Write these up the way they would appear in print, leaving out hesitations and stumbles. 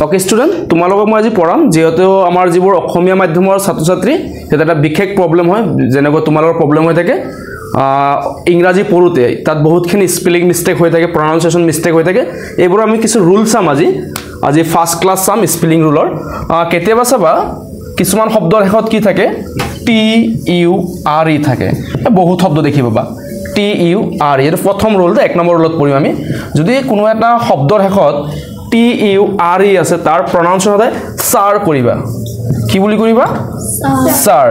Okay student, তোমালোকক মই আজি পঢ়াম। যিহেতু আমাৰ যিবোৰ অসমীয়া মাধ্যমৰ ছাত্ৰ ছাত্ৰী, সেইটো এটা বিশেষ প্ৰব্লেম হয়। যেনেকৈ তোমালোকৰ প্ৰব্লেম হৈ থাকে ইংৰাজী পঢ়োঁতে, তাত বহুতখিনি স্পেলিং মিষ্টেক হৈ থাকে, প্ৰনাউন্সিয়েশ্যন মিষ্টেক হৈ থাকে। এইবোৰ আমি কিছু ৰুল চাম আজি। আজি ফাৰ্ষ্ট ক্লাছ চাম স্পেলিং ৰুলৰ। কেতিয়াবা চাবা, কিছুমান শব্দৰ শেষত কি থাকে? টি ইউ আৰ ই থাকে। বহুত শব্দ দেখি পাবা টি ইউ আৰ ই। এইটো প্ৰথম ৰুল, 1 নম্বৰ ৰুলত পঢ়িম আমি। যদি কোনো এটা শব্দৰ শেষত টি ইউ আৰ ই আছে, তাৰ প্ৰনাউন্সিয়েশ্যন সদায় চাৰ কৰিবা। কি বুলি কৰিবা? চাৰ।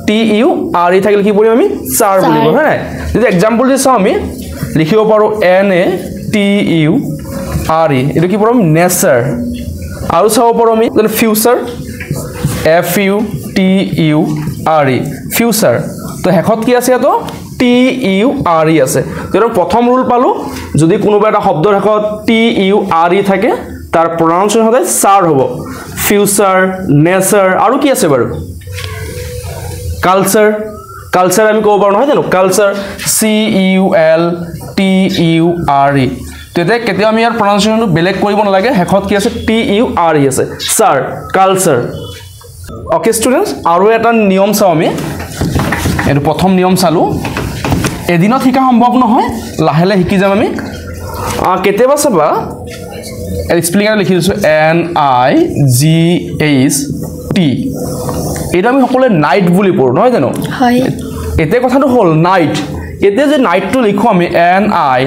টি ইউ আৰ ই থাকিলে কি পঢ়িম আমি? চাৰ বুলি কওঁ, হয় নাই? যদি এক্সাম্পল দি চাওঁ, আমি লিখিব পাৰোঁ N A T U R ই। এইটো কি পঢ়িম? নেচাৰ। আৰু চাব পাৰোঁ আমি যেনে future, F U T U R E, future. তো শেষত কি আছে ইয়াতো? টি ইউ আৰ ই আছে। তো প্ৰথম ৰুল পালোঁ, যদি কোনোবা এটা শব্দৰ শেষত টি ইউ আৰ ই থাকে, তাৰ প্ৰনাউন্সিয়েশ্যন সদায় চাৰ হ'ব। ফিউচাৰ, নেচাৰ, আৰু কি আছে বাৰু? কালচাৰ। কালচাৰ আমি ক'ব পাৰোঁ, নহয় জানো? Culture, C U L T U R E. তেতিয়া কেতিয়াও আমি ইয়াৰ প্ৰনাউন্সিয়েশ্যনটো বেলেগ কৰিব নালাগে। শেষত কি আছে? টি ইউ আৰ ই আছে, চাৰ, কালচাৰ। অ'কে ষ্টুডেণ্টছ, আৰু এটা নিয়ম চাওঁ আমি। এইটো প্ৰথম নিয়ম চালোঁ। এদিনত শিকা সম্ভৱ নহয়, লাহে লাহে শিকি যাম আমি। কেতিয়াবা চাবা, স্পেলিং এটা লিখি দিছোঁ, N I G H T. এইটো আমি সকলোৱে নাইট বুলি পঢ়োঁ, নহয় জানো? হয়। এতিয়া কথাটো হ'ল নাইট। এতিয়া যে নাইটটো লিখোঁ আমি এন I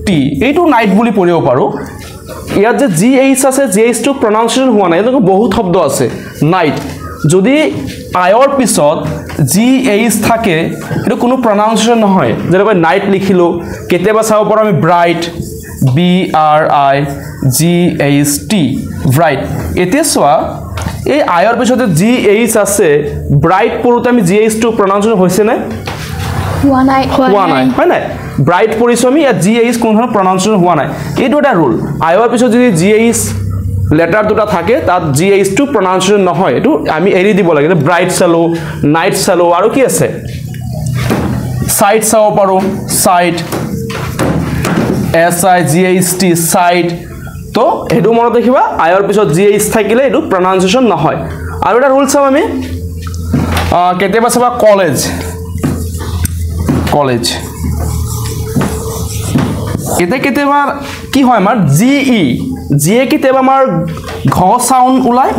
T, এইটো নাইট বুলি পঢ়িব পাৰোঁ। ইয়াত যে জি এইচ আছে, জি এইচটো প্ৰনাউন্সিয়েশ্যন হোৱা নাই। এনেকুৱা বহুত শব্দ আছে নাইট। যদি আয়ৰ পিছত জি এইচ থাকে, সেইটো কোনো প্ৰনাউন্সিয়েশ্যন নহয়। যেনেকৈ নাইট লিখিলোঁ, কেতিয়াবা চাব পাৰোঁ আমি bright, B R I G H T, bright. এতিয়া চোৱা, এই আয়ৰ পিছতে জি এইচ আছে, ব্ৰাইট পঢ়োঁতে আমি জি এইচটো প্ৰনাউন্সিয়েশ্যন হৈছেনে? হোৱা নাই। হোৱা নাই, হয় নাই? ব্ৰাইট পঢ়িছোঁ আমি, ইয়াত জি এইচ কোনো ধৰণৰ প্ৰনাউন্সিয়েশ্যন হোৱা নাই। এইটো এটা ৰুল। আয়ৰ পিছত যদি জি এইচ লেটাৰ দুটা থাকে, তাত জি এইচটো প্ৰনাউন্সিয়েশ্যন নহয়, এইটো আমি এৰি দিব লাগে। ব্ৰাইট চালোঁ, নাইট চালোঁ, আৰু কি আছে? চাইট চাব পাৰোঁ, site, S I G H T, site. তো সেইটো মনত ৰাখিবা, আয়ৰ পিছত জি এইচ থাকিলে এইটো প্ৰনাউন্সিয়েশ্যন নহয়। আৰু এটা ৰুল চাম আমি। কেতিয়াবা চাবা কলেজ, কলেজ। এতিয়া কেতিয়াবা কি হয়, আমাৰ জি ই, জিয়ে কেতিয়াবা আমাৰ ঘ চাউণ্ড ওলায়,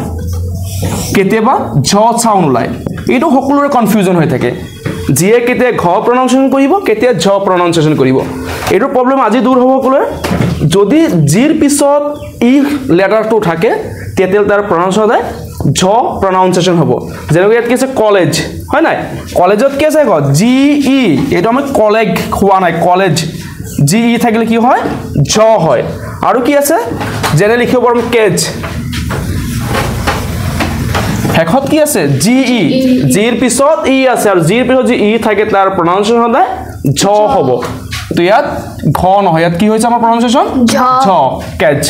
কেতিয়াবা ঝ চাউণ্ড ওলায়। এইটো সকলোৰে কনফিউজন হৈ থাকে। জিয়ে কেতিয়া ঘ প্ৰনাউন্সিয়েশ্যন কৰিব, কেতিয়া ঝ প্ৰনাউন্সিয়েশ্যন কৰিব। এইটো প্ৰব্লেম আজি দূৰ হ'ব সকলোৰে। যদি জিৰ পিছত ই লেটাৰটো থাকে, তেতিয়াহ'লে তাৰ প্ৰনাউন্সিয়েশ্যন সদায় ঝ প্ৰনাউন্সিয়েশ্যন হ'ব। যেনেকৈ ইয়াত কি আছে? কলেজ, হয় নাই? কলেজত কি আছে? জি ই। এইটো আমি কলেগ হোৱা নাই, কলেজ। জি ই থাকিলে কি হয়? ঝ হয়। আৰু কি আছে? যেনে লিখিব পাৰোঁ কেজ। শেষত কি আছে? জি ই। জিৰ পিছত ই আছে, আৰু জিৰ পিছত যি ই থাকে, তাৰ প্ৰনাউন্সিয়েশ্যন সদায় ঝ হ'ব। তো ইয়াত ঘ নহয়, ইয়াত কি হৈছে আমাৰ প্ৰনাউন্সিয়েশ্যন? ঝ। ঝ, কেজ।